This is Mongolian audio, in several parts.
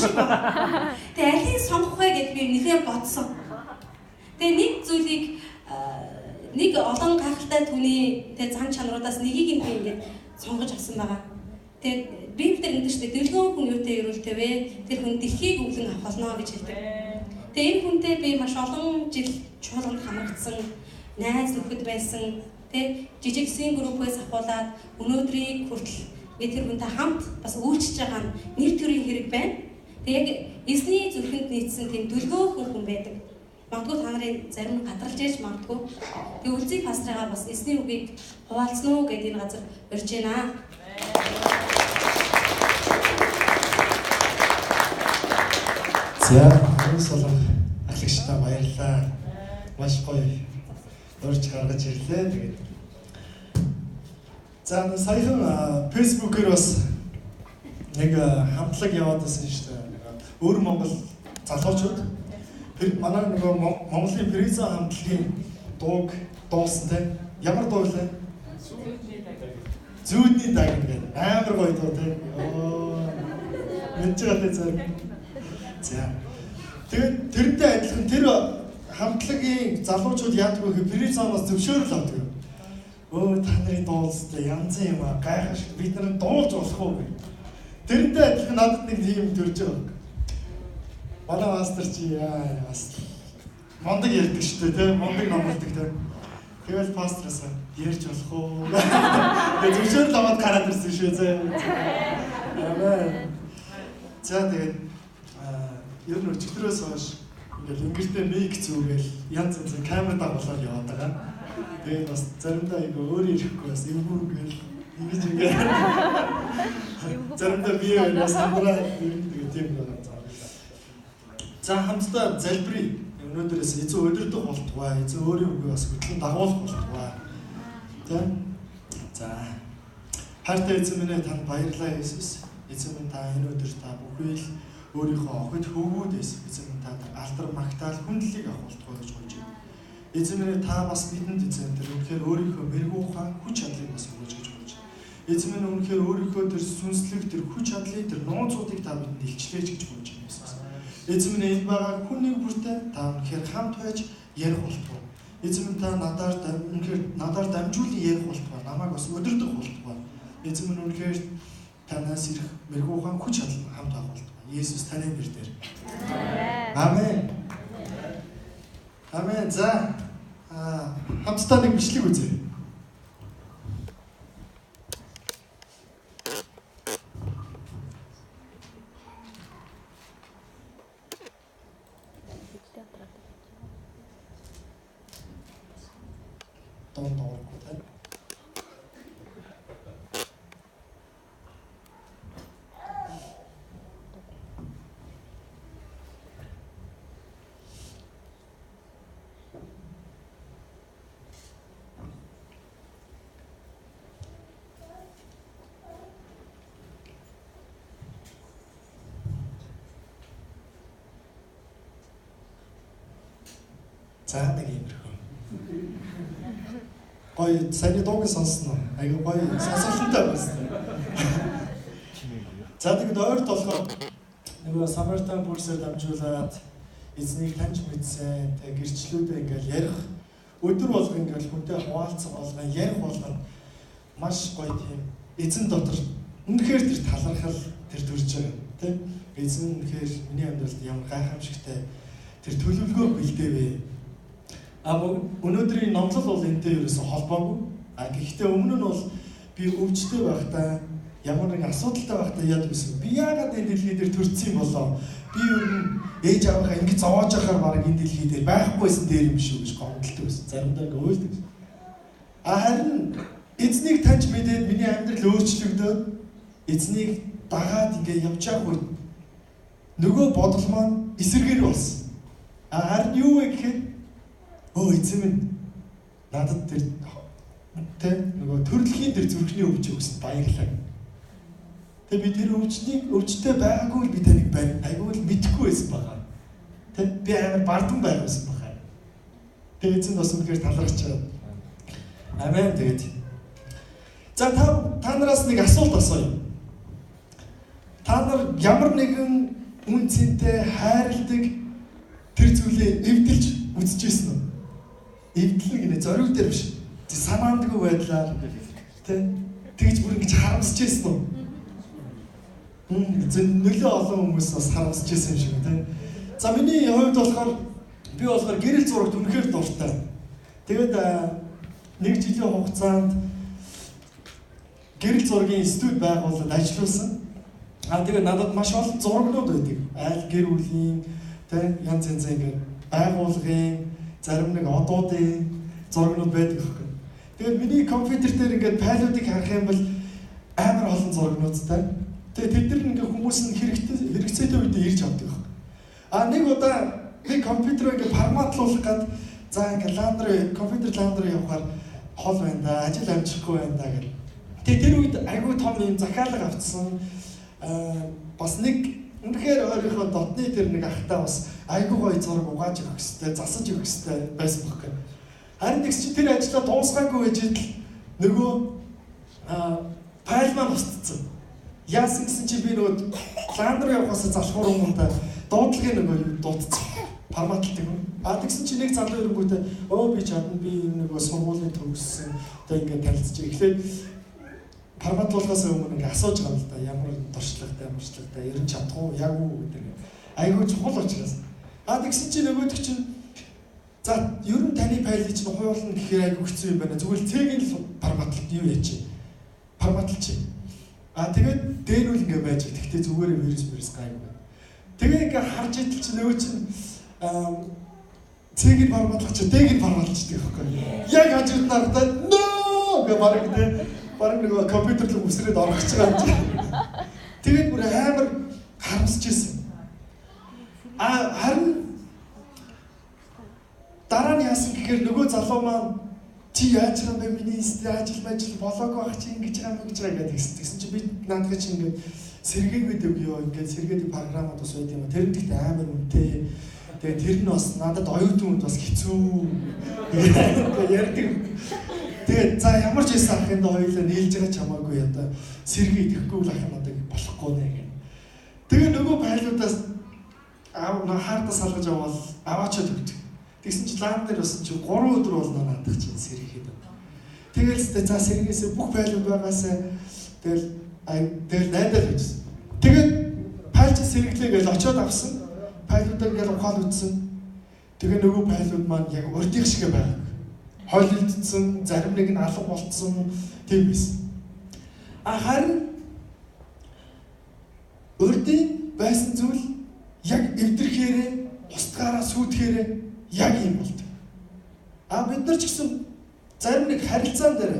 шиг байна. Тэгээ алийг сонгох вэ гэд би нэлээд бодсон. Тэгээ нэг зүйлийг нэг олон гайхалтай түүний тэгээ зан чанаруудаас нэгийг нь би ингээд сонгож авсан байгаа. Тэгээ Библиэр ингэдэг шүү дээ. Дэлгөөн хүн юутай ерөөлтэй вэ? Тэр хүн дэлхийг өвлөн авах болно гэж хэлдэг. Тэгээ энэ хүнтэй би маш олон жил чуулганд хамрагдсан, найз нөхөд байсан, тэ жижигсэн группээс ахуулаад өнөөдрийг хүртэл би тэр хүнтэй хамт бас үйлчилж байгаа нь нэр төрийн хэрэг байна. Тэгээ яг эзний зүрхэнд нийцсэн тийм дүлгөөхөн хүн байдаг. Магадгүй та нарын зарим нь гадралж яж магадгүй. Тэгээ үлзий пастрыгаа бас эзний үгийг хуваалцсан уу гэдээ энэ газар урьж байна. За, хамгийн солон ахлагчдаа баярлалаа. Маш гоё урьж гаргаж ирлээ. Тэгээд за саяхан Facebook-ээр бас нэг хамтлаг яваад байсан шүү дээ. Өөр Монгол залуучууд тэр манай нөгөө Монголын Приза хамтлагийн дууг дуулсан те. Ямар дуу вэ? Зүүдний даг гэдэг амар гоё дуу те. Йоо. Мэдж байгаа те. За. Тэгээд тэрнтэй адилхан тэр хамтлагийн залуучууд яадаг вэ гэхээр Призаноос зөвшөөрөл авдаг. Өө та нарын дуулстай янзын юм аа гайхамшиг бид нар дуулж болох уу гэх. Тэрнтэй адилхан надад нэг тийм төрж байгаа. Манай мастер чи яа бас мундаг ярьдаг шүү дээ тий, мундаг номлодог тий. Тэгэл пастраас ярьж болох уу? Тэгээ зөвшөөрөл аваад гараад ирсэн шүү зөө. Амен. За тэгээд ер нь өчигдрөөс хойш ингээл ингэртэй мик зүгээл янз янзын камер дагуулаад яваад байгаа. Тэгээд бас заримдаа айгүй өөрөө ирэхгүй бас эвгүй ингээл ингэж ингээд заримдаа би бас хамраа ер нь тэгээд тийм байгаа. За хамтдаа залбирая. Өнөөдрөөс эзэн өдөрдөх болтугай, эзэн өөрийн үгийг бас хөтлөн дагуулах болтугай. Тэ? За. Хайртай эзэн минь танд баярлалаа Иесус. Эзэн минь та энэ өдөр та бүхий л өөрийнхөө охид хөвгүүдээс эзэн минь та алдар магтаал хүндлэлийг авах болтугай гэж гуйж байна. Эзэн минь та бас бидэнд эзэн тэр үнэхээр өөрийнхөө мэрэгүү ухаан хүч чадлыг бас өгөөч гэж гуйж байна. Эзэн минь үнэхээр өөрийнхөө тэр сүнслэг тэр хүч чадлыг тэр нууцуудыг та бидэнд илчлээч гэж гуйж байна Иесус. Эзэн минь энэ байгаа хүн нэг бүртээ та үнэхээр хамт байж ярих болтугай. Эзэн минь та надаар үнэхээр надаар дамжуулан ярих болтугай. Намайг бас өдөрдөх болтугай. Эзэн минь үнэхээр танаас ирэх мэрэгүү ухаан хүч чадал хамт байх болтугай. Иесус таны нэрээр. Амен. Амен. За хамтдаа нэг бичлэг үзье. Дунд оргүй те. За нэг иймэрхүү. Гоё саяны дууг сонссон уу? Айгүй гоё сонсголонтой байсан. За тэгэд ойрт болохоор нөгөө Самаритан бүрсээр дамжуулаад эзнийг таньж мэдсэн, тэг гэрчлүүдээ ингээл ярих өдөр болго ингээл хүнтэй хуваалцах болгон ярих болгон маш гоё тийм эзэн дотор үнэхээр тэр талархал тэр төрж байгаа тийм эзэн үнэхээр миний амьдралд ямар гайхамшигтай тэр төлөвлөгөө бэлдээвэ. А өнөөдрийн номлол бол энэтэй ерөөсө холбоогүй. А гэхдээ өмнө нь бол би өвчтэй байхдаа ямар нэгэн асуудалтай байхдаа яадаг гэсэн. Би яагаад энэ дэлхий дээр төрсөн юм болоо? Би ер нь ээж аваахаа ингэж зовоож байхаар бараг энэ дэлхий дээр байхгүйсэн дээр юм шүү гэж гомдолтой байсан. Заримдаа ингэ уйлдаг. А харин эзнийг таньж мэдээд миний амьдрал өөрчлөгдөөд эзнийг дагаад ингэ явж явах үед нөгөө бодол маань эсэргээр болсон. А харин юу вэ гэхээр өө эзэн минь надад тэр тэ нөгөө төрөлхийн тэр зүрхний өвч өгсөн баярлалаа. Тэ би тэр өвчнийг өвчтэй байгаагүй л би таныг байна. Айгүй л мэдэхгүй байсан байгаа. Тэ би амар бардам байсан байгаа. Тэ эзэн бас үнэхээр талархаж байгаа. Амен. Тэгээд за та нараас нэг асуулт асууя. Та нар ямар нэгэн үн цэнтэй хайрладаг тэр зүйлээ эвдэлж үзчихсэн үү? Эвдлэн гинэ зориг дээр биш. Санаандгүй байдлаар тэ тэгж бүр ингэж харамсаж байсан уу? Нөлөө олон хүмүүс бас харамсаж байсан юм шиг тэ. За миний хувьд болохоор би болохоор гэрэл зурагт үнэхээр дуртай. Тэгээд нэг жилийн хугацаанд гэрэл зургийн студи байгуулад ажиллуулсан. А тэгээд надад маш олон зурагнууд байдаг. Айл гэр бүлийн тэ янз янзын ингээд байгуулгын зарим нэг одуудын зурагнууд байдаг байхгүй. Тэгээд миний компьютер дээр ингээд файлуудыг харах юм бол амар олон зурагнуудтай. Тэгээд тэд нар ингээд хүмүүс нь хэрэгцээтэй үедээ ирж авдаг байхгүй. А нэг удаа би компьютероо ингээд форматлуулах гад за ингээд ландер компьютер ландер явахаар хол байна да, ажил амжихгүй байна да гэх. Тэгээд тэр үед айгүй том юм захиалга авцсан. Бас нэг үнэхээр өөрийнхөө дотны тэр нэг ахтаа бас айгүй гоё зураг угааж өгөх хэвээр, засаж өгөх хэвээр байсан байхгүй. Харин тэгс чи тэр ажлаа дуусгаагүй байж идэл нөгөө файл маань устцсан. Яасан гэсэн чи би нөгөө ланд руу явахаас залхуур хүмүүнтэй дуудлагын нөгөө юу дуудсан. Форматлдаг юм. А тэгсэн чи нэг залуу ирэнгүүтээ өө би чадна, би нөгөө сургуулийн төгссөн. Тэгээ ингээд танилцчих. Эхлээд форматлуулахаас өмнө ингээд асууж байгаа юм л да. Ямар туршлагатай, ямарчлагатай, ер нь чадах уу, яг уу гэдэг. Айгүй чухал учраас. А тэгсэн чи нөгөөдөг чинь за ер нь таны файлыг чинь хуйлна гэхээр айгүй хэцүү юм байна. Зүгээр л цэгийн л форматлалт юу яа чи. Форматлалч. А тэгээд дээрүүл ингээ байж. Тэгтээ зүгээр вирус гайгүй байна. Тэгээ ингээ харж идэл чи нөгөө чинь цэгийг форматлах чи дэгийг форматлчихдаг байхгүй. Яг хажууд нь харагдаад нөө гэ бараг тэ бараг нөгөө компьютер руу үсрээд орох гэж байгаа юм чи. Тэгээд бүр амар харамсаж ирсэн. А харин дараа нь яасан гэхээр нөгөө залуу маань чи яаж байгаа юм бэ? Миний ажил мажил болоогүй байх чи ингэж байгаа юм гэж байгаа гэдэг. Тэгсэн чи би наадах чи ингээд сэргээгээд өгөө ингээд сэргээдэг програмууд бас байд юм. Тэр нь гэхдээ амар үнэтэй. Тэгээ тэр нь бас надад оюутан хүнд бас хэцүү ярьдаг. Тэгээ за ямар ч байсан ах энд хоёулаа нийлж байгаа ч хамаагүй одоо сэргээ идэхгүй л ах надад болохгүй нэ гэх. Тэгээ нөгөө файлуудаас хаардаа салгаж авал аваачаад өгдөг. Тэгсэн чи лан дээр болсон чи 3 өдөр болно наадах чинь сэргээхэд. Тэгэл л за сэргээсээ бүх файлууд байгаасаа тэгэл тэгэл найдаа л хийжсэн. Тэгээд файл чи сэргэлээ гэж очиод авсан. Файлуудаа ингээл ухаал үзсэн. Тэгээ нөгөө файлууд маань яг урдих шиг байгаа. Хойлолдсон, зарим нэг нь алга болцсон тийм байсан. А харин урдын байсан зүйл яг эвдэрхээрээ, устгаараа сүйтгэхээрээ яг юм болдог. А бид нар ч гэсэн зарим нэг харилцаан дээр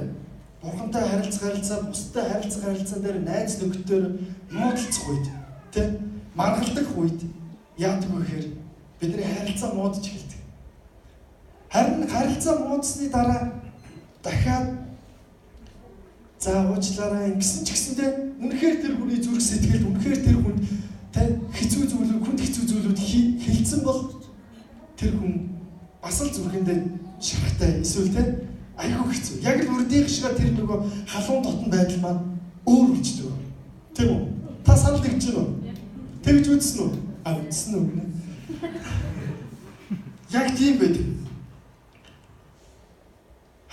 бурхантай харилцах харилцаа, бусдад харилцах харилцаан дээр найз нөхдөд муудалцах үед, тэ маргалдах үед яадаг вэ гэхээр бидний харилцаа муудаж эхэлдэг. Харин харилцаа муудсны дараа дахиад за уучлаарай ингэсэн ч гэсэндээ үнэхээр тэр хүний зүрх сэтгэл, үнэхээр тэр хүнд тэ хэцүү зүйлүүд, хүнд хэцүү зүйлүүд хэлсэн бол тэр хүн бас л зүрхэндээ шарахтай эсвэл тэ айгүй хэцүү. Яг л үрдийнх шиг тэр нөгөө халуун дотн байдал маань өөр болчдөг. Тийм үү? Та санал тэгж байна уу? Тэгж үзсэн үү? А үзсэн үү гэнэ. Яг тийм байдаг.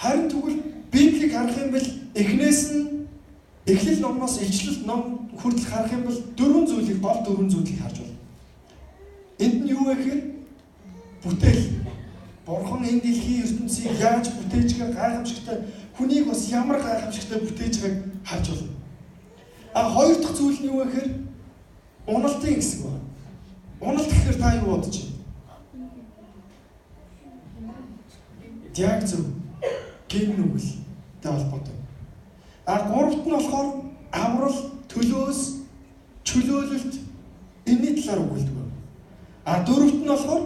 Харин тэгвэл Библийг харах юм бол эхнээс нь Эхлэл номноос Илчлэл ном хүртэл харах юм бол дөрвөн зүйлийг гол дөрвөн зүйлийг харж байна. Энд нь юу вэ гэхээр бүтээл. Бурхан энэ дэлхийн ертөнцийг яаж бүтээж байгааг гайхамшигтай, хүнийг бас ямар гайхамшигтай бүтээж байгааг харж байна. А хоёр дахь зүйл нь юу вэ гэхээр уналтын хэсэг байна. Уналт гэхээр та юу бодож байна? Яг зөв. Гин нүгэлтэй холбоотой. А гуравт нь болохоор аврал, төлөөс, чөлөөлөлт энэний талаар өгүүлдэг байна. А дөрөвт нь болохоор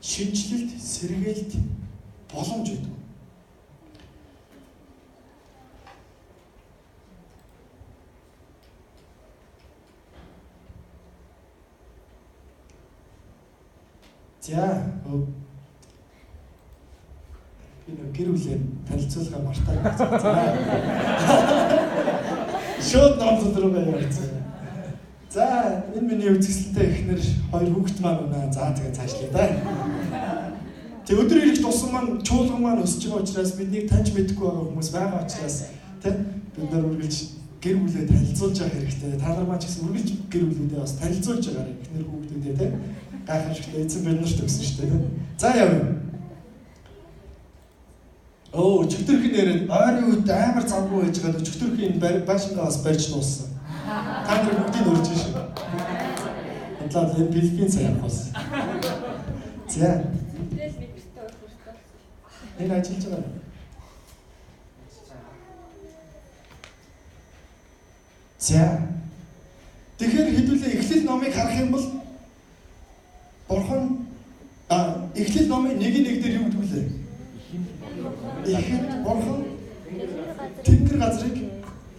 шинжилэлт, сэргээлт, боломж байдаг. За би нэг гэр бүлээ танилцуулга мартаад байна. За. Шууд ном руу явсан. За энэ миний үзэсгэлэнтэй эхнэр хоёр хүүхэд маань унаа. За тэгээ цаашлаа да. Тэг өдөр ирэх тусам маань чуулган маань өсөж байгаа учраас биднийг таньж мэдэхгүй байгаа хүмүүс байгаа учраас тэ бид нар үргэлж гэр бүлээ танилцуулж явах хэрэгтэй. Та нар маань ч гэсэн үргэлж гэр бүлүүдээ бас танилцуулж байгаарай. Эхнэр хүүхдүүдээ тэ гайхамшигтай эзэн бид нарт өгсөн шүү дээ тэ. За явъя. Оо, өчигдөрхөн нэрээ ойрын үед амар завгүй байж байгаа. Өчигдөрхөн энэ байшингаа бас барьж дууссан. Та нар бүгдийг урьж шив. Бодлоо энэ Филиппин сайн явах болсон. За. Энэ ажиллаж байгаа. За. Тэгэхээр хэдүүлээ Эхлэл номыг харах юм бол Бурхан Эхлэл номын 1:1 дээр юу гэдэг вүлээ? Эхэнд Бурхан тэнгэр газрыг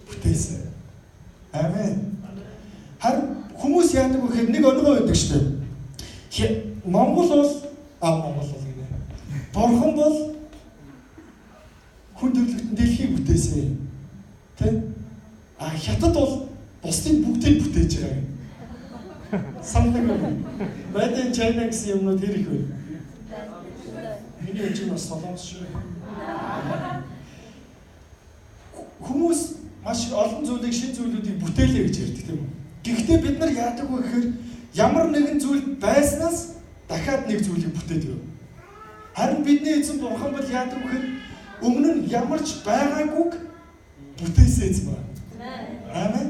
бүтээсэн. Амен. Харин хүмүүс яадаг вэ гэхээр нэг өнгөө байдаг шүү дээ. Монгол бол Монгол бол гинэ. Бурхан бол хүн төрлөختөн дэлхийг бүтээсэн. Тэ? А хятад бол бусдын бүгдийг бүтээж байгаа юм. Сандаг юм. Made in China гэсэн юмнууд хэр их вэ? Миний энэ бас солонгос шүү. Хүмүүс маш олон зүйлийг шинэ зүйлүүдийг бүтээлээ гэж ярьдаг тийм үү? Гэхдээ бид нар яадаг вэ гэхээр ямар нэгэн зүйл байснаас дахиад нэг зүйлийг бүтээдэг. Харин бидний эзэн Бурхан бол яадаг вэ гэхээр өмнө нь ямар ч байгаагүйг бүтээсэн эзэн байна. Амен.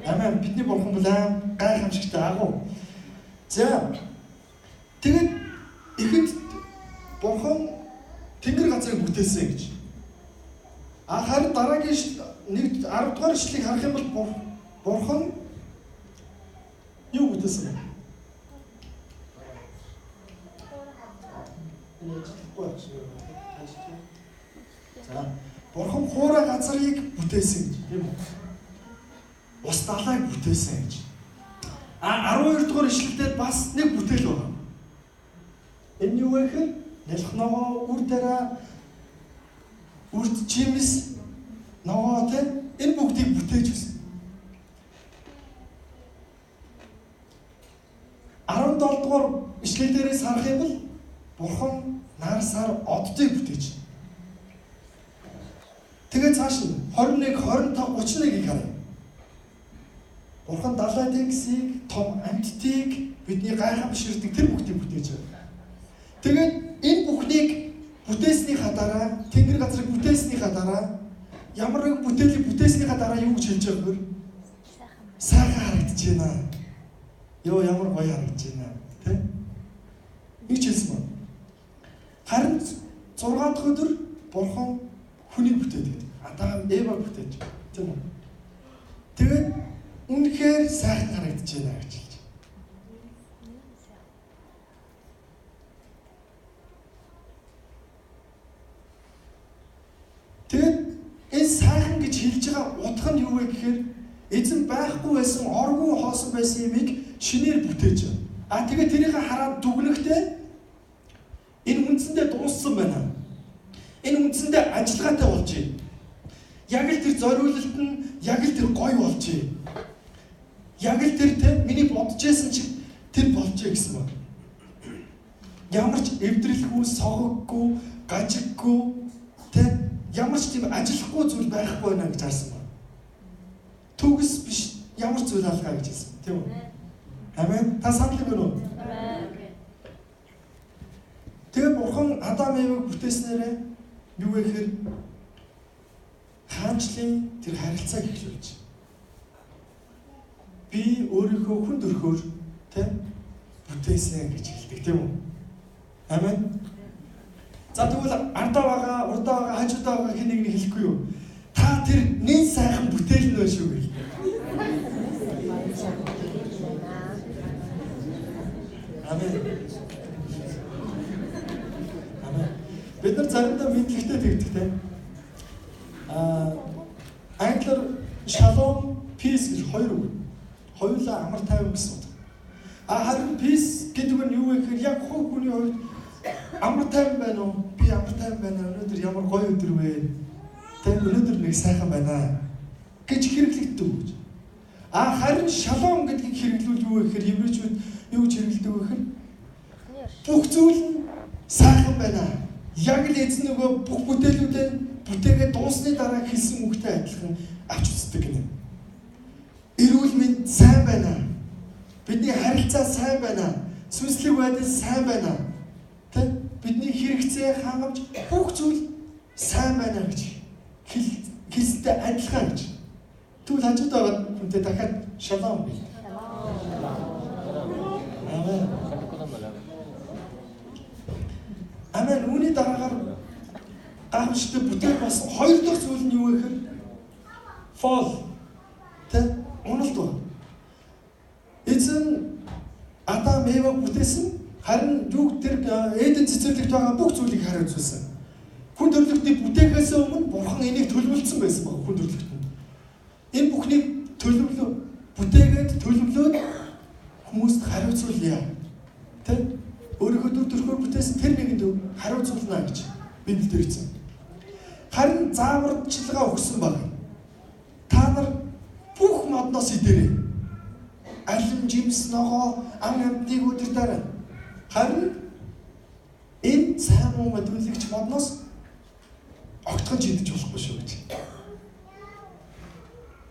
Амен. Бидний Бурхан бол аим гайхамшигтай агуу. За. Тэгээд эхэнд Бурхан тэнгэр газрыг бүтээсэн гэж. А харин дараагийн 1 10 дугаар ишлэгийг харах юм бол Бурхан юу бүтээсэн бэ? Энэ ажиллахгүй байх шиг байна. За, Бурхан хуурай газрыг бүтээсэн гэж, тийм үү? Ус далайг бүтээсэн гэж. А 12 дугаар ишлэлдэр бас нэг бүтээл байна. Энэ юу вэ гэхээр нялх ногоо, үр дараа, үрд чимс, ногоо тэ энэ бүгдийг бүтээж өгсөн. 17 дугаар ишлэл дээрээс харах юм бол Бурхан нар сар оддыг бүтээж. Тэгээд цааш нь 21, 25, 31-ийг харъя. Бурхан далай тэнгисийг, том амьтдыг, бидний гайхамшигтдаг тэр бүгдийг бүтээж байгаа. Тэгээд энэ бүхнийг бүтээснийхаа дараа, тэнгэр газрыг бүтээснийхаа дараа, ямар нэгэн бүтээлийг бүтээснийхаа дараа юу гэж хэлж байгаа вэ? Сайхан харагдаж байна. Йоо, ямар гоё харагдаж байна, тэ? Ингэж хэлсэн байна. Харин 6 дахь өдөр Бурхан хүнийг бүтээдэг. Адам, Ева бүтээж, тийм үү? Тэгээд үнэхээр сайхан харагдаж байна гэж хэлж. Тэгээд энэ сайхан гэж хэлж байгаа утга нь юу вэ гэхээр эзэн байхгүй байсан, оргүй хоосон байсан юмыг шинээр бүтээж байгаа. А тэгээд тэрийг хараад дүгнэхдээ энэ үндсэндээ дууссан байна. Энэ үндсэндээ ажиллагаатай болж байна. Яг л тэр зориулалт нь яг л тэр гоё болж байна. Яг л тэр тэ миний бодож байсан чиг тэр болжээ гэсэн байна. Ямар ч эвдрэлгүй, согоггүй, гажиггүй тэ ямар ч тийм ажиллахгүй зүйл байхгүй байна гэж харсан байна. Төгс биш ямар ч зүйл алгаа гэж хэлсэн, тийм үү? Амен. Та санал юм уу? Тэгээд Бурхан Адам Евыг бүтээснээрээ юу вэ гэхээр хаанчлалын тэр харилцааг эхлүүлж. Би өөрийнхөө хүн төрхөөр тэ бүтээсэн гэж хэлдэг, тийм үү? Амен. За тэгвэл ардаа байгаа, урдаа байгаа, хажуудаа байгаа хэн нэгний хэлэхгүй юу? Та тэр нэн сайхан бүтээл нь байна шүү гэл. Амен. Амен. Бид нар заримдаа мэдлэгтэй тэгдэг те. Англиар shalom, peace гэж хоёр үг. Хоёулаа амар тайван гэсэн утга. А харин peace гэдэг нь юу вэ гэхээр яг хувь хүний хувьд амар тайван байна уу? Би амар тайван байна. Өнөөдөр ямар гоё өдөр вэ? Тэ өнөөдөр нэг сайхан байна гэж хэрэглэгддэг үг. А харин шалом гэдгийг хэрэглүүл юу вэ гэхээр еврейчүүд юу гэж хэрэглэдэг вэ гэхээр бүх зүйл нь сайхан байна. Яг л эзэн нөгөө бүх бүтээлүүдээ бүтээгээд дуусны дараа хэлсэн үгтэй адилхан авч үздэг гинэ. Эрүүл мэнд сайн байна. Бидний харилцаа сайн байна. Сүнслэг байдал сайн байна. Тэ? Бидний хэрэгцээ, хангамж бүх зүйл сайн байна гэж хэлсэнтэй адилхан гэж. Тэгвэл хажууд байгаа хүнтэй дахиад шалом бий. Амен. Амен. Үүний дараагаар гайхамшигтай бүтээл бас хоёр дахь зүйл нь юу вэ гэхээр fall. Тэ? Уналт байна. Эзэн Адам Еваг бүтээсэн. Харин юу тэр Эден цэцэрлэгт байгаа бүх зүйлийг хариуцуулсан. Хүн төрлөختний бүтээхээс өмнө Бурхан энийг төлөвлөсөн байсан баг хүн төрлөختөнд. Энэ бүхнийг төлөвлөө, бүтээгээд төлөвлөөд хүмүүст хариуцуулъя. Тэ? Өөрийнхөө дүр төрхөөр бүтээсэн тэр нэгэнд хариуцуулна гэж Библиэд хэлсэн. Харин зааварчилгаа өгсөн баг. Та нар бүх модноос идэрэй. Алим, жимс, ногоо, ам амьтныг өдөр дараа. Харин энэ сайн муу мэдүүлэгч модноос огтхон ч идэж болохгүй шүү гэж.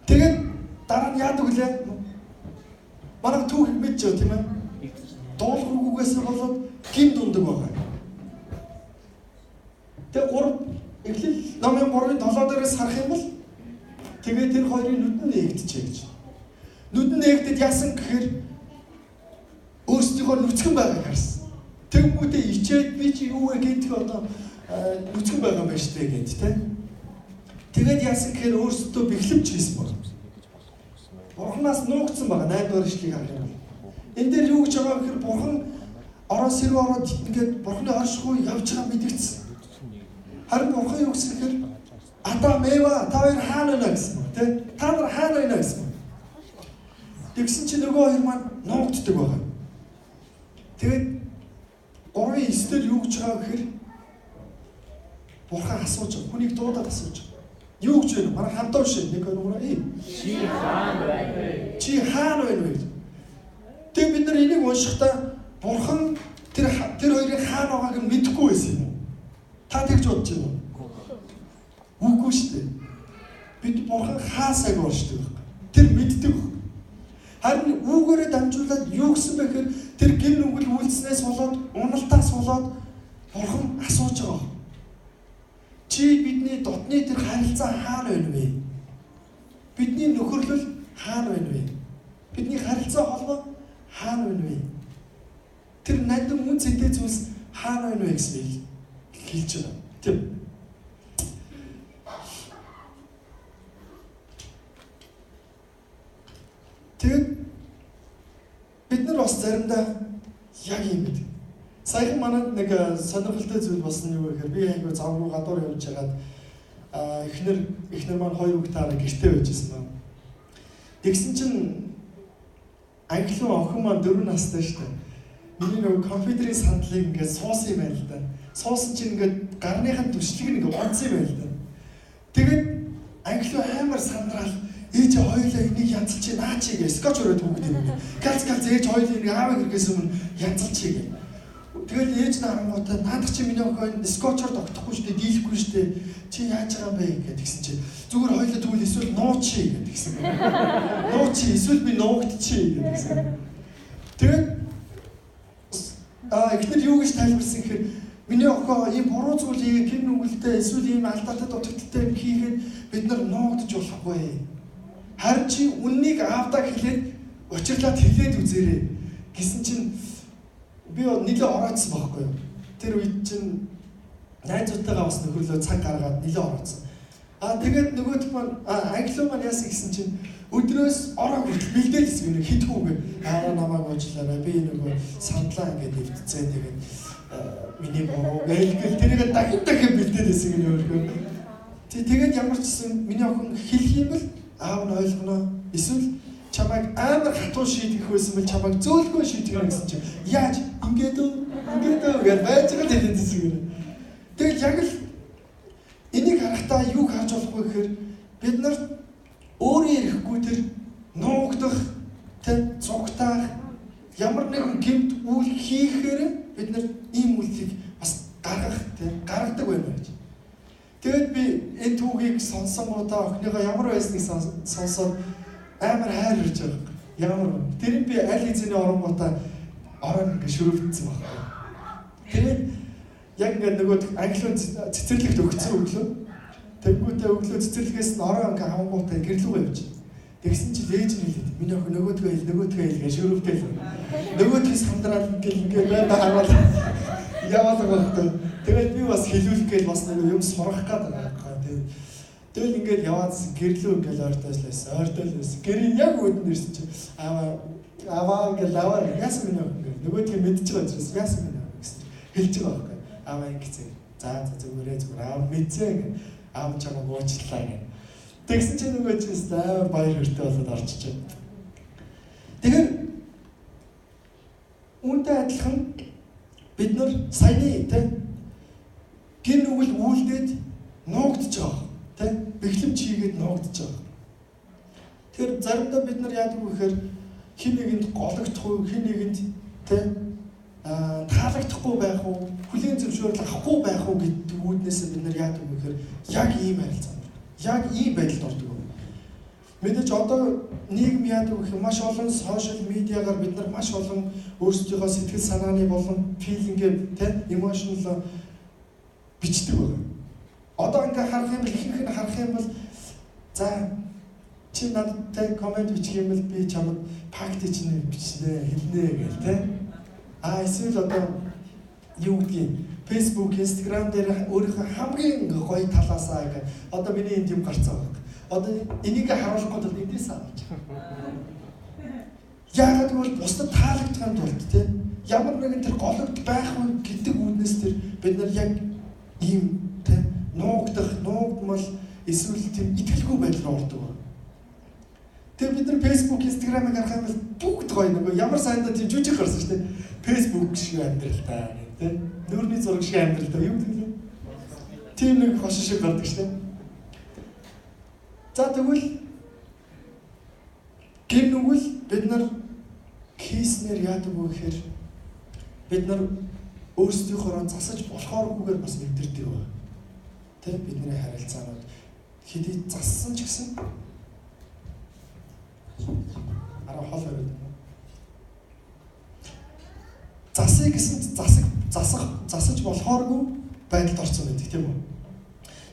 Тэгээд дараа нь яадаг лээ? Манай түүхийг мэдж байгаа тийм ээ. Дуулгүйгээс болоод гин дундаг байгаа. Тэгээд 3 Эхлэл номын 3-ын 7 дээрээс харах юм бол тэгээд тэр хоёрын нүд нь нээгдэжээ гэж. Нүд нь нээгдэд яасан гэхээр өөрсдийнхөө нүцгэн байгааг харсан. Тэнгүүдээ ичээд би чи юу вэ гэдг одоо нүцгэн байгаа юм байна штэ гэд тэ. Тэгээд яасан гэхээр өөрсдөө бэхлэмж хийсэн баг. Бурханаас нуугдсан байгаа 8 дугаар ишлэгийг харах юм бол. Энэ дээр юу гэж байгаа гэхээр бурхан ороос рүү ороод ингээд бурханы оршихуй явж байгаа мэдэгдсэн. Харин бурхан юу гэсэн гэхээр Адам Ева та хоёр хаана байна гэсэн баг тэ. Та нар хаана байна гэсэн баг. Тэгсэн чинь нөгөө хоёр маань нуугддаг байгаа. Тэгээд 3-9 дээр юу гэж байгаа гэхээр бурхан асууж байгаа. Хүнийг дуудаад асууж байгаа. Юу гэж байна? Манай хамтаа биш 1 2 3. Чи хаана байна вэ? Чи хаана байна вэ? Тэгээд бид нар энийг уншихдаа бурхан тэр хоёрын хаана байгааг нь мэдэхгүй байсан юм уу? Та тэгж бодож байна уу? Үгүй шүү дээ. Бид бурхан хаасайг уншдаг байхгүй. Тэр мэддэг. Харин үүгээрээ дамжуулаад юу гэсэн бэ гэхээр тэр гин нүгэл үйлснээс болоод уналтаас болоод бурхан асууж байгаа. Чи бидний дотны тэр харилцаа хаана байна вэ? Бидний нөхөрлөл хаана байна вэ? Бидний харилцаа холбоо хаана байна вэ? Тэр нандин үн цэнтэй зүйлс хаана байна вэ гэсэн хэлж байгаа. Тийм. Тэгээд бид нар бас заримдаа яг юм бид. Саяхан манад нэг сонирхолтой зүйл болсон юу гэхээр би айгүй завгүй гадуур явж хагаад эхнэр маань хоёр хүүхдээ гэртээ байжсэн байна. Тэгсэн чинь англиан охин маань 4 настай шүү дээ. Миний нөгөө компьютерийн сандлыг ингээд суусан юм байна л да. Суусан чинь ингээд гарных нь түшлэг нь ингээд онцсон юм байна л да. Тэгээд англиан амар сандраал ээж хоёулаа энийг янзалчих наа чи гэж скотч өрөөд хүүхэд юм. Галц галц ээж хоёулаа энийг аав гэрхээс өмнө янзалчих гэх. Тэгэл ээж нь харангуйтаа наадах чи миний охин скотчоор тогтохгүй шүү дээ, дийлэхгүй шүү дээ. Чи яаж байгаа юм бэ гэж тэгсэн чи зүгээр хоёулаа тэгвэл эсвэл нуучи гэж тэгсэн. Нуучи эсвэл би нуугдчихъя гэж тэгсэн. Тэгээд эхнэр юу гэж тайлбарсан гэхээр миний охин ийм буруу зүйл хийгээд гин нүгэлтэй эсвэл ийм алдаатай дутагдaltaй юм хийгээд бид нар нуугдж болохгүй. Харин чи үннийг аавдаа хэлээд учирлаад хэлээд үзээрэй гэсэн чинь би нэлээ ороодсон байхгүй юу. Тэр үед чинь найзуудтайгаа бас нөхөрлөө цаг гаргаад нэлээ ороодсон. Тэгээд нөгөөх маань англиу маань яасан гэсэн чинь өдрөөс ороо хүртэл бэлдээлсэн юм хитгүүгээ. Аа намайг уучлаарай. Би нөгөө сандлаа ингээд эвдцээ. Тэгээд миний буруу гээл тэрийг дахин дахин бэлдээлсэн гэнэ өөрөө. Тэгээд ямар ч гэсэн миний охин хэлэх юм бол аав нь ойлгоно. Эсвэл чамайг амар хатуу шийдэх байсан бол чамайг зөөлгөө шийдэх гэсэн чинь яаж ингээд үү ингээд үү гэж байж байгаа л хэлээдсэн гэнэ. Тэгэл яг л энийг харахтаа юуг харж болохгүй гэхээр бид нарт өөрөө ирэхгүй тэр нуугдах Ямар нэгэн гэмт үйл хийхээр бид нар ийм үйлдэлийг бас гаргах тийм гаргадаг байна гэж. Тэгээд би энэ түүхийг сонсонгуудаа охиныгоо ямар байсныг сонсоод амар хайр ирж байгаа. Ямар тэр би аль хэзээний оронгуудаа орон ингэ шүрвдсэн байхгүй. Тэгээд яг ингэ нөгөө англиун цэцэрлэгт өгсөн өглөө. Тэнгүүтээ өглөө цэцэрлэгээс нь орон ингээ хавангуудаа гэрлүүгээ явж. Тэгсэн чинь ээж нь хэлээд миний охин нөгөөдгөө хэл нөгөөдгөө хэл гэж шүрвдэл. Нөгөөдгөөс хамдраад ингээл ингээ байна харуул яваал байгаа. Тэгээд би бас хэлүүлэх гээл бас нэг юм сурах гээд байгаа байхгүй. Тэгэл ингээд яваад гэрлүү ингээл ойртоос л байсан. Ойртоос байсан. Гэрийн яг үүдэн ирсэн чинь аваа ингээл аваа яасан минь охин гэл нөгөөдгөө мэдчихэж байгаа учраас яасан минь охин гэсэн хэлж байгаа байхгүй. Аваа ингэсэн. За за зүгээрээ зүгээр аав мэдсэн гэх. Аав чамайг уучлаа гэх. Тэгсэн чинь нөгөө чинь амар баяр хөөртэй болоод орчиж. Тэгэхээр үүнтэй адилхан бид нар саяны тэ гин нүгэл үйлдээд нуугдж байгаа тэ бэхлэмж хийгээд нуугдж байгаа. Тэгэхээр заримдаа бид нар яадаг вэ гэхээр хин нэгэнд гологдох уу, хин нэгэнд тэ таалагдахгүй байх уу, хүлээн зөвшөөрөл авахгүй байх уу гэдэг үүднээс бид нар яадаг вэ гэхээр яг ийм харилцаа, яг ийм байдалд ордог. Мэдээж одоо нийгэм яадаг вэ гэхээр маш олон сошиал медиагаар бид нар маш олон өөрсдийнхөө сэтгэл санааны болон филингээ тэ эмошнл бичдэг байна. Одоо ингээ харах юм бол ихэнх нь харах юм бол за чи надад тэ коммент бичих юм бол би чамд факт чинь бичнэ, хэлнэ гэл тэ. А эсвэл одоо юу гэдгийг Facebook, Instagram дээр өөрийнхөө хамгийн гоё талаасаа ингээ одоо миний энд юм гарцсан байна. Одоо энийг харуулахгүй бол эндээс авч. Яагаад гэвэл бусдад таалагдахын тулд тэ ямар нэгэн тэр гологд байх уу гэдэг үүднээс тэр бид нар яг ийм тэ нуугдах, нуугдмал эсвэл тийм итгэлгүй байдал руу ордог. Тэр бид нар Facebook, Instagram-ыг харах юм бол бүгд гоё нөгөө ямар сайндаа тийм жүжиг гарсан шүү дээ. Facebook шиг амьдрал та тэ нүүрний зураг шиг амьдрал та юу гэдэг вэ? Тийм нэг хошин шиг гардаг шүү дээ. За тэгвэл гин нүгэл бид нар хийснээр яадаг вэ гэхээр бид нар өөрсдийнхөөрөө засаж болохооргүйгээр бас нэвтэрдэг байна. Тэ бидний харилцаанууд хэдий зассан ч гэсэн арай хол бариад байна. Засъя гэсэн засаж болохооргүй байдалд орсон байдаг тийм үү?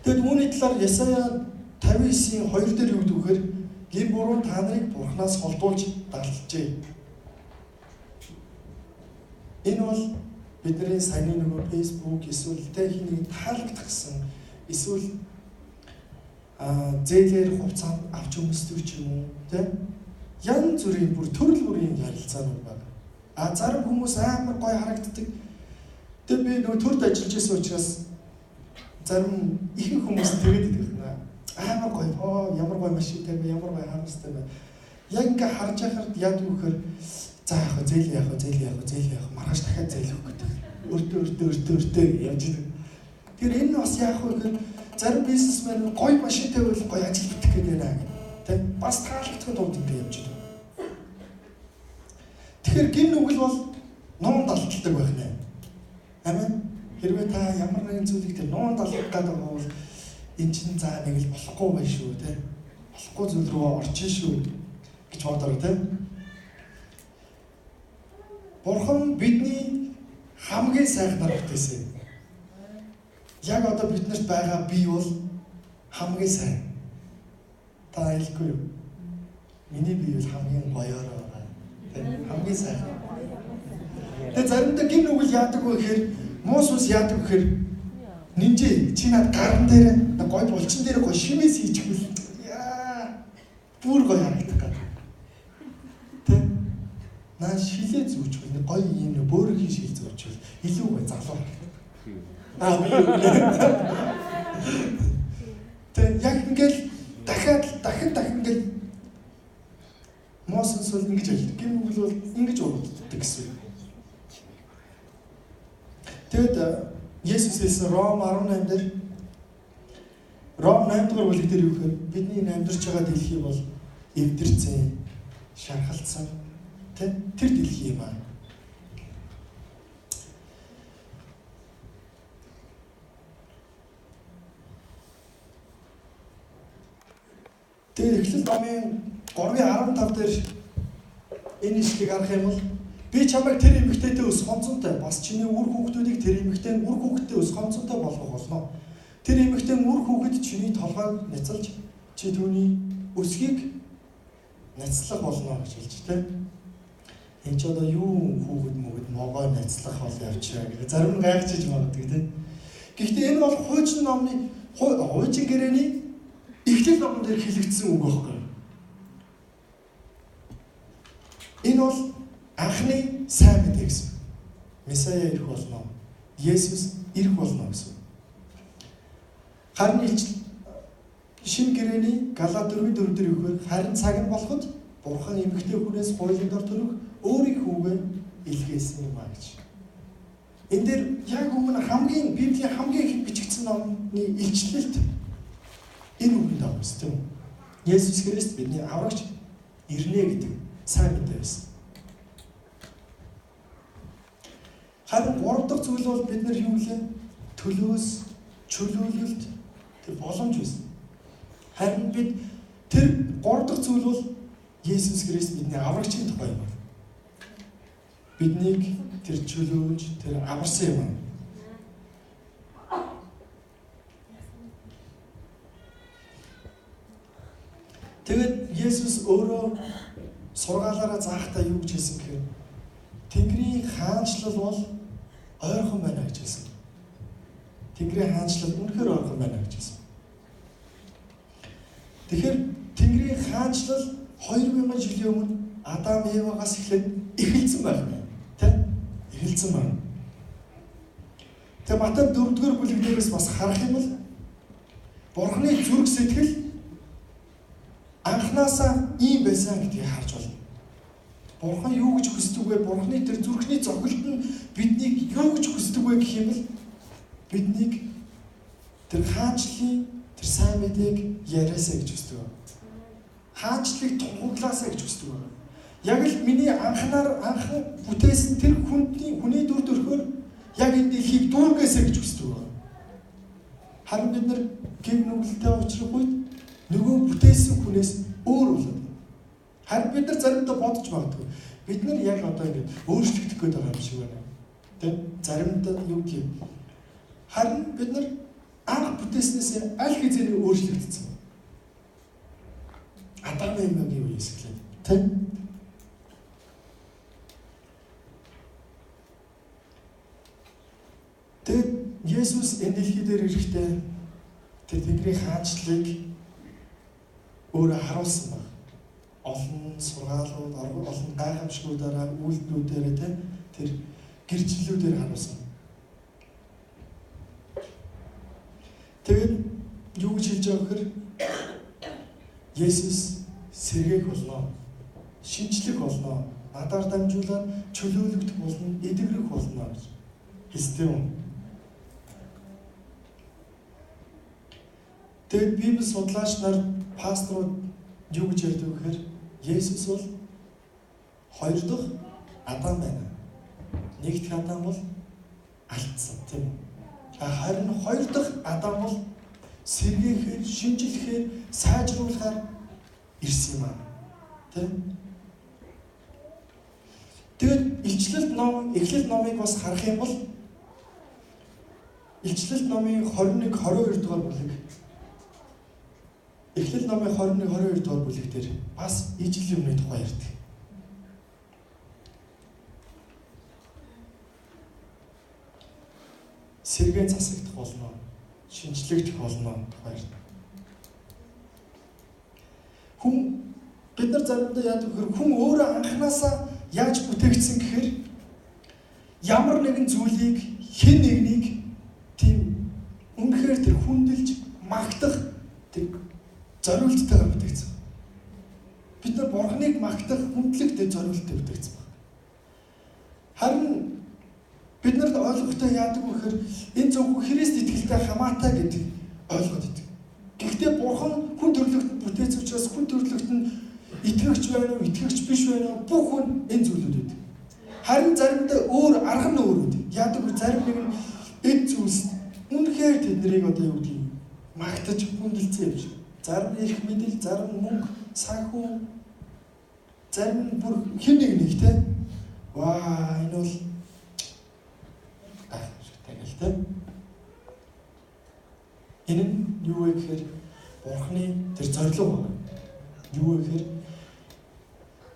Тэгэд үүний талаар Есая 59-ийн 2 дээр юу гэдэг вэ гэхээр гин буруу та нарыг Бурханаас холдуулж далджээ. Энэ бол бидний саяны нөгөө Facebook эсвэл тэ хин нэг таалагдах гэсэн эсвэл зээлээр хувцас авч өмсдөг ч юм уу тэ янз бүрийн бүр төрөл бүрийн харилцаанууд байна. А зарим хүмүүс амар гоё харагддаг. Тэгээ би нөгөө төрд ажиллаж исэн учраас зарим ихэнх хүмүүс тэгээд идэх юм. Амар гоё. Оо ямар гоё машинтай бэ, ямар гоё харамстай бэ. Яг ингээ харж байхад яадаг вэ гэхээр за яах вэ, зээл яах вэ, зээл яах вэ, зээл яах вэ, маргааш дахиад зээл өгөх гэдэг. Өртөө явж идэг. Тэгэхээр энэ бас яах вэ гэхээр зарим бизнесмен гоё машинтай байвал гоё ажил бүтэх гэдэг байна гэх. Тэ бас таалагдахын тулд ингэ явж идэг. Тэгэхээр гин нүгэл бол нуун далдалдаг байх нэ. Амен. Хэрвээ та ямар нэгэн зүйлийг тэр нуун далдах гэдэг бол эн чинь за нэг л болохгүй байх шүү тэ. Болохгүй зүйл рүү орчих шүү гэж бодорой тэ. Бурхан бидний хамгийн сайхнаар бүтээсэн. Яг одоо биднэрт байгаа бие бол хамгийн сайн. Та хэлэхгүй юу? Миний бие бол хамгийн гоёор байгаа. Тэ хамгийн сайхан. Тэгээ заримдаа гин нүгэл яадаг вэ гэхээр муу сүнс яадаг вэ гэхээр нинжээ чи над гаран дээр гой булчин дээр гой шимээс хийчихвэл яа бүр гой харагдах гад. Тэ? Наа шилээ зүүчвэл нэг гой юм нэг бөөрийн шил зүүчвэл илүү гой залуу харагдах. Аа би Тэ яг ингээл дахиад дахин ингээл муу сүнс бол ингэж хэлдэг. Гин нүгэл бол ингэж урууддаг гэсэн үг. Тэгэд Есүс хэлсэн Ром 18 дээр Ром 8 дугаар бүлэг дээр юу гэхээр бидний энэ амьдарч байгаа дэлхий бол эвдэрсэн, шархалдсан, Тэ? Тэр дэлхий юм аа. Тэгээ Эхлэл номын 3:15 дээр энэ ишлэгийг харах юм бол би чамайг тэр эмэгтэйтэй өс хонцонтой бас чиний үр хүүхдүүдийг тэр эмэгтэй үр хүүхэдтэй өс хонцонтой болгох болно. Тэр эмэгтэй үр хүүхэд чиний толгойг няцалж чи түүний өсгийг няцлах болно гэж хэлж тэ. Энд ч одоо юу хүүхэд мөгд могоо няцлах бол явчихаа гэх зарим нь гайхчихж магадгүй тэ. Гэхдээ энэ бол хуучин номны хуучин гэрээний Эхлэл номон дээр хэлэгдсэн үг байхгүй. Энэ бол анхны сайн мэдээ гэсэн. Месая ирэх болно. Есүс ирэх болно гэсэн. Харин шинэ гэрээний Галат 4:4 дээр өгөхөөр харин цаг нь болоход Бурхан эмэгтэй хүнээс хуулийн дор төрөх өөрийн хүүгээ илгээсэн юм а гэж. Энэ дээр яг өмнө хамгийн Библийн хамгийн их бичигдсэн номны илчлэлт энэ үгэнд байгаа юм тийм үү? Есүс Христ бидний аврагч ирнэ гэдэг сайн мэдээ байсан. Харин гурав дахь зүйл бол бид нар юу гэлээ? Төлөөс, чөлөөлөлт тэр боломж байсан. Харин бид тэр гурав дахь зүйл бол Есүс Христ бидний аврагчийн тухай юм. Биднийг тэр чөлөөлж, тэр аварсан юм. Тэгээд Есүс өөрөө сургаалаараа заахтаа юу гэж хэлсэн гэхээр Тэнгэрийн хаанчлал бол ойрхон байна гэж хэлсэн. Тэнгэрийн хаанчлал үнэхээр ойрхон байна гэж хэлсэн. Тэгэхээр Тэнгэрийн хаанчлал 2000 жилийн өмнө Адам Евагаас эхлээд эхэлсэн байх нь, тэ? Эхэлсэн байна. Тэгээ Матай 4-р бүлэг дээрээс бас харах юм бол Бурхны зүрх сэтгэл анхнаасаа ийм байсан гэдгийг харж байна. Бурхан юу гэж хүсдэг вэ? Бурханы тэр зүрхний зохилт нь биднийг юу гэж хүсдэг вэ гэх юм бол биднийг тэр хаанчлалын тэр сайн мэдээг яриасаа гэж хүсдэг байна. Хаанчлалыг тунхаглаасаа гэж хүсдэг байна. Яг л миний анхан бүтээсэн тэр хүний дүр төрхөөр яг энэ дэлхийг дүүргээсэй гэж хүсдэг байна. Харин бид нар гэм нүгэлтэй учрах үед нөгөө бүтээсэн хүнээс өөр болоод. Харин бид нар заримдаа бодож магадгүй. Бид нар яг одоо ингэж өөрчлөгдөх гээд байгаа юм шиг байна. Тэ? Заримдаа юу гэх юм. Харин бид нар анх бүтээснээс аль хэзээний өөрчлөгдсөн. Адам Евагийн үеэс эхлээд. Тэ? Тэгээд Есүс энэ дэлхий дээр ирэхдээ тэр Тэнгэрийн хаанчлалыг өөрөө харуулсан баг. Олон сургаалууд, олон гайхамшгуудаараа, үйлдэлүүдээрээ тэр гэрчлэлүүдээр харуулсан. Тэгээд юу гэж хэлж байгаа гэхээр Есүс сэргээх болно, шинчлэх болно, надаар дамжуулаад чөлөөлөгдөх болно, эдгэрэх болно гэж хэлсэн юм. Тэгээд Библи судлаач нар, пасторууд юу гэж ярьдаг вэ гэхээр Есүс бол хоёр дахь Адам байна. Нэг дахь Адам бол алдсан, тийм үү? Харин хоёр дахь Адам бол сэргээхээр, шинжлэхээр, сайжруулахаар ирсэн юм аа. Тийм? Тэгээд Илчлэлт ном, Эхлэл номыг бас харах юм бол Илчлэлт номын 21 22 дугаар бүлэг. Эхлэл номын 21 22 дугаар бүлэг дээр бас ижил юмны тухай ярьдаг. Сэргээн засагдах болно, шинжлэгдэх болно тухай ярьдаг. Хүн бид нар заримдаа яадаг гэхээр хүн өөрөө анханасаа яаж бүтээгдсэн гэхээр ямар нэгэн зүйлийг хэн нэгнийг тийм үнэхээр тэр хүндэлж магтах тэр зориулттайгаар бүтээгдсэн. Бид нар Бурхныг магтах хүндлэх тэр зориулттай бүтээгдсэн байна. Харин бид нарт ойлгохтой яадаг вэ гэхээр энэ зөвхөн Христ итгэлтэй хамаатай гэдэг ойлгоод идэг. Гэхдээ Бурхан хүн төрлөختөнд бүтээсэн учраас хүн төрлөخت нь Итгэгч байна уу, итгэгч биш байна уу, бүх хүн энэ зүйлүүд байдаг. Харин заримдаа өөр арга нь өөр байдаг. Яадаг вэ? Зарим нэг нь эд зүйлс үнэхээр тэднийг одоо юу гэдгийг магтаж хүндэлцэн юм шиг. Зарим нь эрх мэдэл, зарим нь мөнгө, санхүү, зарим нь бүр хэн нэг нэг те. Ваа, энэ бол гайхамшигтай гэл те. Энэ нь юу вэ гэхээр Бурхны тэр зорилго байна. Юу вэ гэхээр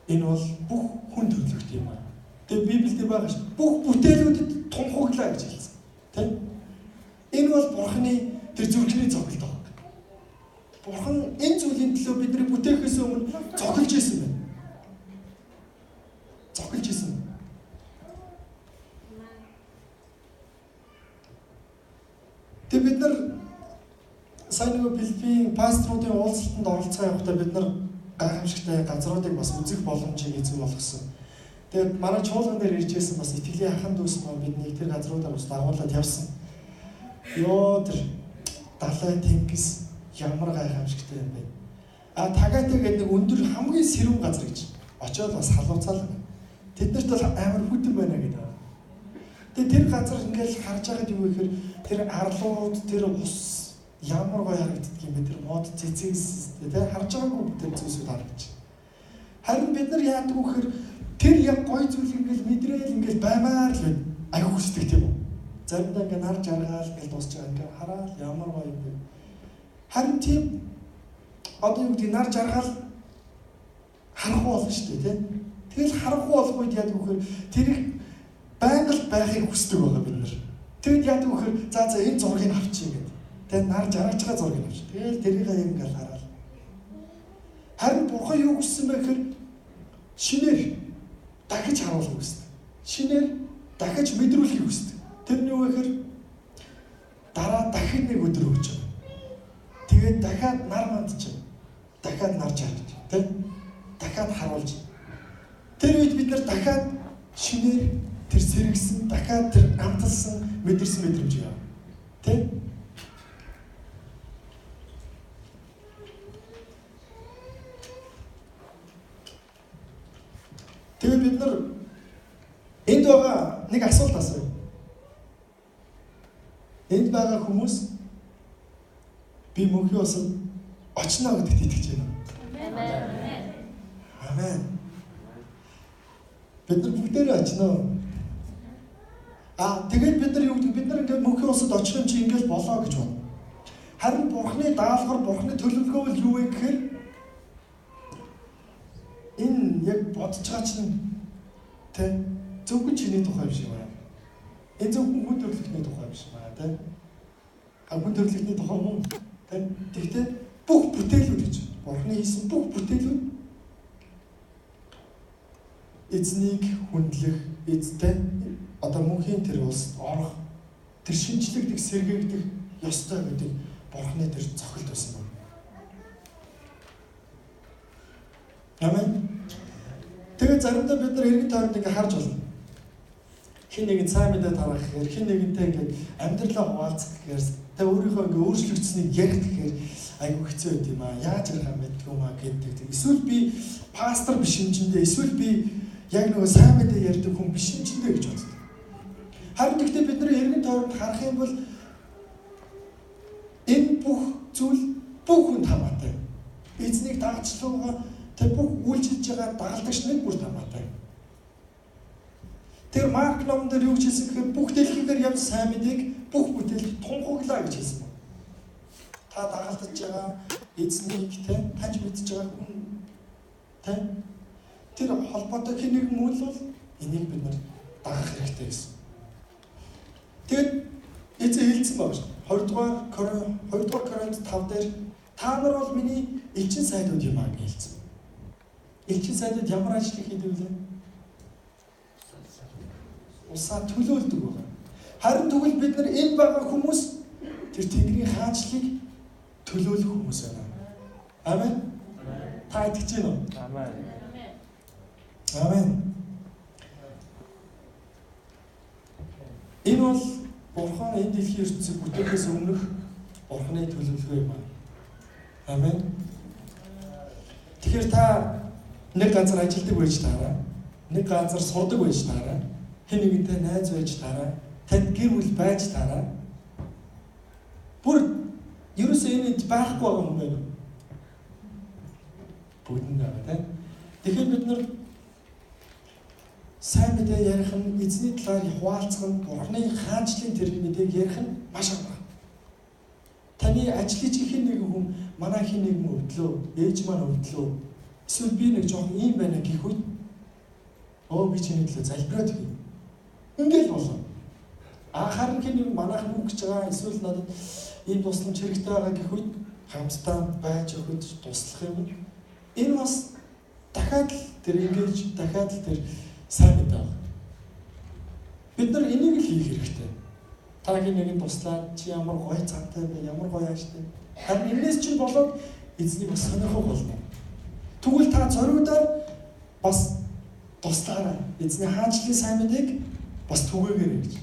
энэ бол бүх хүн төрлөخت юм аа. Тэгээ Библиэд байгаа ш. Бүх бүтээлүүдэд тунхаглаа гэж хэлсэн. Тэ? Энэ бол Бурхны тэр зүрхний зохилт байна. Бурхан энэ зүйлийн төлөө бидний бүтээхээс өмнө зохилж исэн байна. Зохилж исэн. Тэгээ бид нар сайн нөгөө Филиппин пасторуудын уулзалтанд оролцсон явахдаа бид нар гайхамшигтай газруудыг бас үзэх боломжийг эзэн болгосон. Тэгээд манай чуулган дээр ирж байсан бас итгэлийн хахан дүүс маань биднийг тэр газруудаар бас дагуулад явсан. Йоо, тэр далай тэнгис ямар гайхамшигтай юм бэ? А Тагата гэдэг нэг өндөр хамгийн сэрүүн газар гэж очиод бас халууцаал. Тэд нарт бол амар хүтэн байна гэдэг. Тэгээд тэр газар ингээл харж байгаад юу гэхээр тэр арлууд, тэр ус ямар гоё харагддаг юм бэ? Тэр мод цэцэгс тэ харж байгаагүй тэр зүйлсүүд харагдаж. Харин бид нар яадаг вэ гэхээр тэр яг гоё зүйл ингээл мэдрээл ингээл баймаар л байна. Аяг хүсдэг тийм үү? Заримдаа ингээ нар жаргаал ингээл дуусч байгаа ингээ хараал ямар гоё юм бэ? Харин тийм одоо юу гэдэг нар жаргаал харахгүй болно шүү дээ тэ. Тэгэл харахгүй болох үед яадаг вэ гэхээр тэрийг байнга л байхыг хүсдэг байгаа бид нар. Тэгэд яадаг вэ гэхээр за энэ зургийг авчий гэдэг. Тэгээд нар жаргаж байгаа зургийг авч. Тэгэл тэрийг яг ингээл хараал. Харин Бурхан юу хүссэн бэ гэхээр шинээр дахиж харуулах хүсдэг. Шинээр дахиж мэдрүүлэхийг хүсдэг. Тэр нь юу вэ гэхээр дараа дахин нэг өдөр өгч байгаа. Тэгээд дахиад нар мандчих. Дахиад нар жаргаж, тэ? Дахиад харуулж. Тэр үед бид нар дахиад шинээр тэр сэргсэн, дахиад тэр амталсан, мэдэрсэн мэдрэмж яа. Тэ? Тэгээд бид нар энд байгаа нэг асуулт асууя. Энд байгаа хүмүүс би мөнхийн усанд очно гэдэгт итгэж байна. Амен. Амен. Бид нар бүгдээрээ очно. Аа, тэгээд бид нар юу гэдэг? Бид нар ингээд мөнхийн усанд очих юм чи ингээд болоо гэж байна. Харин Бурхны даалгавар, Бурхны төлөвлөгөө бол юу вэ гэхээр энэ яг бодож байгаа чинь тэ зөвхөн чиний тухай биш юм аа. Энэ зөвхөн хүн төрлөختний тухай биш юм аа, тэ. А хүн төрлөختний тухай мөн тэ. Тэгтээ бүх бүтээлүүд гэж Бурхны хийсэн бүх бүтээлүүд эзнийг хүндлэх, эзтэй одоо мөнхийн тэр улсад орох, тэр шинжлэгдэх, сэргээгдэх ёстой гэдэг Бурхны тэр зохилт байсан байна. Амен. Тэгээд заримдаа бид нар эргэн тойронд ингээ харж болно. Хин нэгэн сайн мэдээ тарах гэхээр, хин нэгэнтэй ингээд амьдралаа хуваалцах гэхээр, тэ өөрийнхөө ингээ өөрчлөгдсөнийг ярих гэхээр айгүй хэцүү байд юм аа. Яаж ярих юм мэдгүй юм аа гэдэг. Эсвэл би пастор биш юм чиндээ, эсвэл би яг нөгөө сайн мэдээ ярьдаг хүн биш юм чиндээ гэж боддог. Харин гэхдээ бид нар эргэн тойронд харах юм бол энэ бүх зүйл бүх хүнд хамаатай. Эзнийг дагажлуугаа тэр бүх үйлчилж байгаа дагалдагч нэг бүр хамаатай. Тэр Марк номон дээр юу гэж хэлсэн гэхээр бүх дэлхийгээр явж сайн мэдээг бүх бүтээлд тунхаглаа гэж хэлсэн байна. Та дагалдаж байгаа эзнийг тэ таньж мэдж байгаа хүн тэ тэр холбоотой хэн нэгэн мөн л бол энийг бид нар дагах хэрэгтэй гэсэн. Тэгээд эзэн хэлсэн байна шүү. 2 дугаар Коринт 5 дээр та нар бол миний элчин сайдууд юм аа гэж хэлсэн. Элчин сайдууд ямар ажлыг хийдэг вэ? Усаа төлөөлдөг байгаа. Харин тэгвэл бид нар энэ байгаа хүмүүс тэр Тэнгэрийн хаанчлалыг төлөөлөх хүмүүс байна. Амен. Та итгэж байна уу? Амен. Амен. Энэ бол Бурхан энэ дэлхийн ертөнцийг бүтээхээс өмнөх Бурханы төлөвлөгөө юм аа. Амен. Тэгэхээр та Нэг газар ажилладаг байж таараа, нэг газар сурдаг байж таараа, хэн нэгэнтэй найз байж таараа, танд гэр бүл байж таараа. Бүр ерөөсөө энэ энд байхгүй байгаа юм байна. Бүгд нь байгаа тийм. Тэгэхээр бид нар сайн мэдээ ярих нь, эзний талаар хуваалцах нь, Бурхны хаанчлалын тэр мэдээг ярих нь маш амар. Таны ажлыг хэн нэгэн хүн, манай хэн нэгэн өвдлөө, ээж маань өвдлөө. Эсвэл би нэг жоохон ийм байна гэх үед би чиний төлөө залбираад өгье. Ингээл болно. Харин хэн нэгэн манайх нүг гэж байгаа, эсвэл надад ийм тусламж хэрэгтэй байгаа гэх үед хамтдаа байж өгөхөд туслах юм. Энэ бас дахиад л тэр ингэж, дахиад л тэр сайн мэдээ байна. Бид нар энийг л хийх хэрэгтэй. Та хэн нэгэн туслаад чи ямар гоё замтай бэ, ямар гоё ааштай. Харин энэс чинь болоод эзнийг бас сонирхох болно. Тэгвэл та зориудаар бас туслаарай. Эзний хаанчлалын сайн мэдээг бас түгээгээрэй гэж.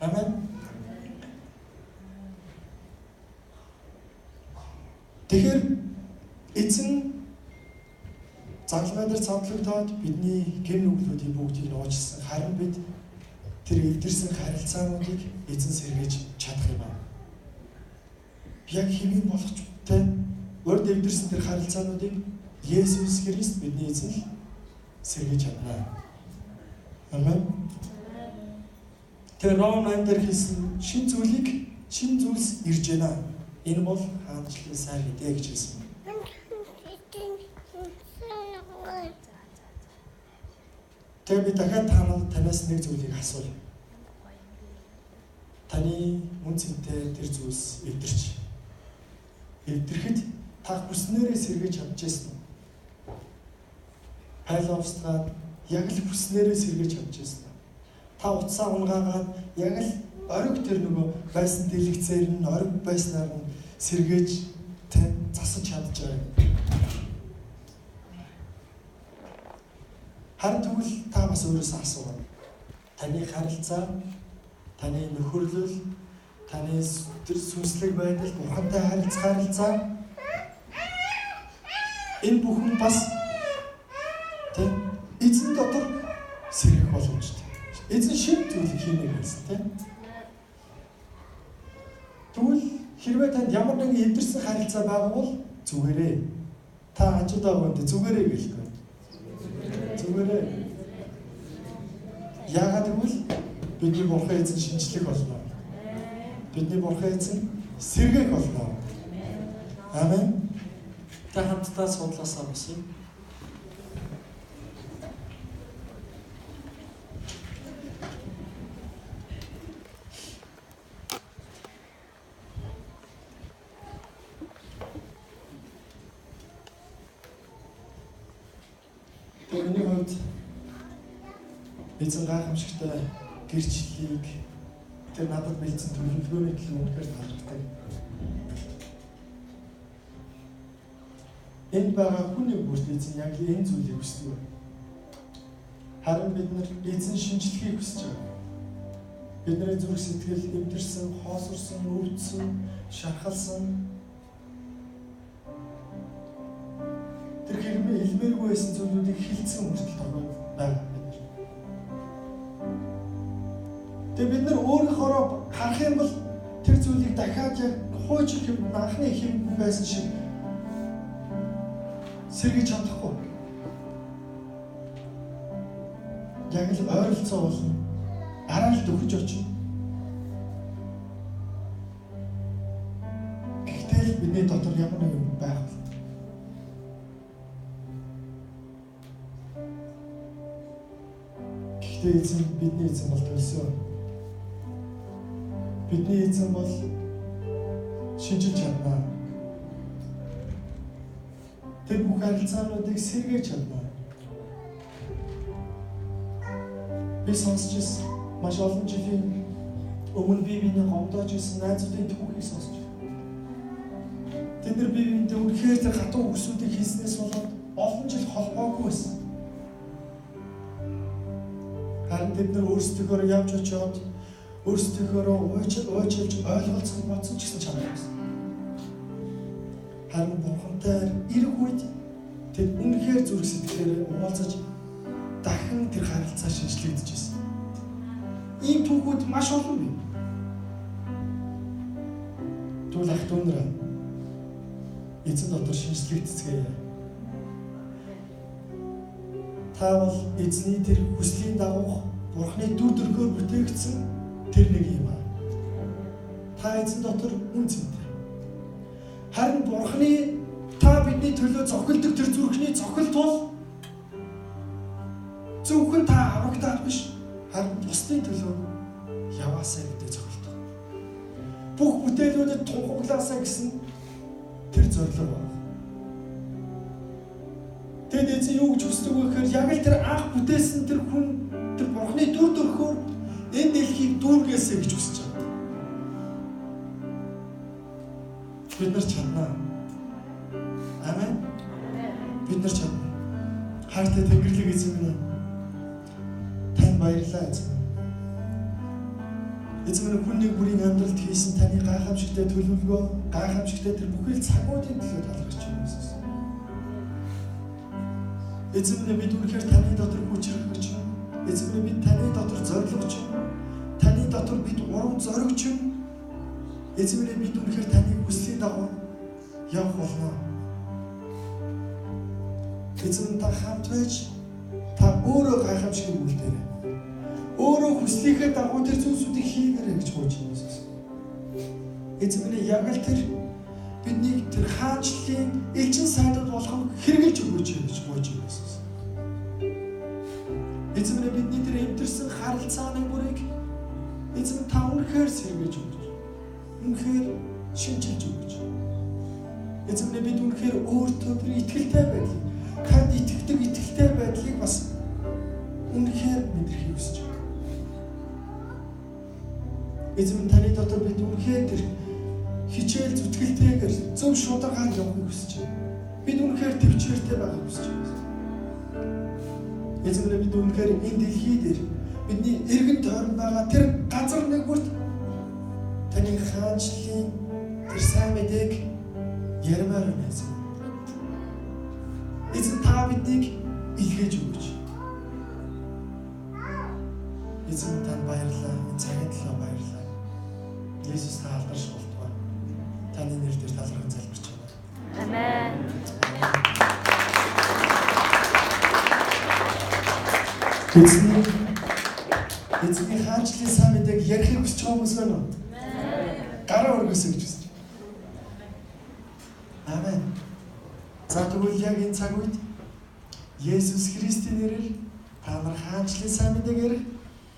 Амен. Тэгэхээр эзэн загалмай дээр цовдлогдоод бидний гэм нүглүүдийн бүгдийг нууцсан. Харин бид тэр эвдэрсэн харилцаануудыг эзэн сэргээж чадах юм аа. Яг хэвийн болгоч тэ урд эвдэрсэн тэр харилцаануудыг Есүс Христ бидний эзэн л сэргээж чадна. Амен. Тэр Ром 8 дээр хэлсэн шин зүйлийг шин зүйлс ирж байна. Энэ бол хаанчлалын сайн мэдээ гэж хэлсэн. Тэгээ би дахиад танаас нэг зүйлийг асууя. Таны үн цэнтэй тэр зүйлс эвдэрч. Эвдэрхэд та хүснээрээ сэргээж чадчихсан уу? Пайловсгаад яг л хүснээрээ сэргээж чадчихсан уу? Та утсаа унгаагаад яг л ориг тэр нөгөө байсан дэлгэцээр нь ориг байснаар нь сэргээж тэ засаж чадж байгаа юм. Харин тэгвэл та бас өөрөөсөө асуугаа. Таны харилцаа, таны нөхөрлөл, таны тэр сүнслэг байдал, Бурхантай харилцаа энэ бүхэн бас тэ эзэн дотор сэргэх боломжтой. Эзэн шинэ зүйлийг хийнэ гэсэн тэ. Тэгвэл хэрвээ танд ямар нэгэн эвдэрсэн харилцаа байгаа бол зүгээрээ. Та хажууд байгаа хүнд зүгээрээ гэлгүй. Зүгээрээ. Яагаад гэвэл бидний Бурхан эзэн шинжлэх болно. Бидний Бурхан эзэн сэргээх болно. Амен. Та хамтдаа судлаасаа босъё. Миний хувьд эзэн гайхамшигтай гэрчлэлийг тэр надад бэлдсэн төлөвлөгөөний төлөө үнэхээр талархдаг. Энд байгаа хүний бүрт эзэн яг энэ зүйлийг хүсдэг байна. Харин бид нар эзэн шинжлэхийг хүсэж байгаа. Бидний зүрх сэтгэл эвдэрсэн, хоосорсон, өвдсөн, шархалсан тэр хэрмээ илмээргүй байсан зүйлүүдийг хилцэн хүртэл тогтоод байгаа бид нар. Тэгээ бид нар өөрийнхөөрөө харах юм бол тэр зүйлийг дахиад яг хуучин хэм анхны хэм байсан шиг сэргийж чадахгүй. Яг л ойролцоо болно. Араа л дөхөж очино. Гэхдээ л бидний дотор ямар нэг юм байх болно. Гэхдээ эзэн бидний эзэн бол төлсөн. Бидний эзэн бол шинжилж чадна. Тэр бүх харилцаануудыг сэргээж чадна. Би сонсч ирсэн маш олон жилийн өмнө би биений гомдоож ирсэн найзуудын түүхийг сонсч. Тэд нар бие биендээ үнэхээр тэр хатуу үгсүүдийг хийснээс болоод олон жил холбоогүй байсан. Харин тэд нар өөрсдийнхөөрөө явж очиод өөрсдийнхөөрөө уйчилж ойлголцох бодсон ч гэсэн чадахгүй байсан. Харин Бурхантай ирэх үед Тэд үнэхээр зүрх сэтгэлээрээ уулзаж дахин тэр харилцаа шинжлэгдэж байсан. Ийм түүхүүд маш олон бий. Тэгвэл ах дүү нараа эзэн дотор шинжлэгдцгээе. Та бол эзний тэр хүслийн дагуух Бурхны дүр төрхөөр бүтээгдсэн тэр нэг юм аа. Та эзэн дотор үн цэнтэй. Харин Бурхны та бидний төлөө зохилдог тэр зүрхний зохилт бол зөвхөн та аврагдаад биш, харин бусдын төлөө яваасаа гэдэг зохилт. Бүх бүтээлүүдэд тунхаглаасаа гэсэн тэр зорилго байна. Тэгэд эзэн юу гэж хүсдэг вэ гэхээр яг л тэр анх бүтээсэн тэр хүн тэр Бурхны дүр төрхөөр энэ дэлхийг дүүргээсэй гэж хүсэж байгаа. Бид нар чадна. Амен. Бид нар чадна. Хайртай Тэнгэрлэг эзэн минь, танд баярлалаа эзэн. Эзэн минь, хүн нэг бүрийн амьдралд хийсэн таны гайхамшигтай төлөвлөгөө, гайхамшигтай тэр бүхэл цагуудын төлөө талархаж байна Иесус. Эзэн минь, бид үнэхээр таны дотор хүчрхэж байна. Эзэн минь, бид таны дотор зорилгож байна. Таны дотор бид урам зоригч байна. Эзэн минь, бид үнэхээр таны хүслийн дагуу явах болно. Эзэн та хамт байж та өөрөө гайхамшигыг үлдээрэй. Өөрөө хүслийнхээ дагуу тэр зүйлсүүдийг хийгээрэй гэж гуйж байна Иесус. Эзэн минь, яг л тэр биднийг тэр хаанчлалын элчин сайдад болох хэрэгжилж өгөөч гэж гуйж байна Иесус. Эзэн минь, бидний тэр эмтэрсэн харилцааны бүрийг эзэн та үнэхээр сэргээж өгөөч. Үнэхээр шинчилж өгөөч. Эзэн минь, бид үнэхээр өөртөө тэр итгэлтэй байдлыг, танд итгэдэг итгэлтэй байдлыг бас үнэхээр мэдрэхийг хүсэж байна. Эзэн минь, таны дотор бид үнэхээр тэр хичээл зүтгэлтэйгээр зөв шударгаар явахыг хүсэж байна. Бид үнэхээр төвчээртэй байхыг хүсэж байна. Эзэн минь, бид үнэхээр энэ дэлхий дээр бидний эргэн тойрон байгаа тэр газар нэг бүрт таны хаанчлалын тэр сайн мэдээг ярмаар байна эзэн. Эзэн та биднийг илгээж өгөөч. Эзэн танд баярлалаа. Энэ цагийн төлөө баярлалаа. Есүс та алдарш болтугай. Таны нэрээр талархан залбирч байна. Амен. Эзний хаанчлалын сайн мэдээг ярихыг хүсэж байгаа хүмүүс байна уу? Гараа өргөсэй гэж хүсэж байна. Амен. За тэгвэл яг энэ цаг үед Есүс Христийн нэрээр та нар хаанчлалын сайн мэдээг ярих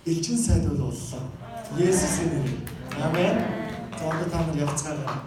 элчин сайд боллоо. Есүсийн нэрээр. Амен. За одоо та нар явцгаая.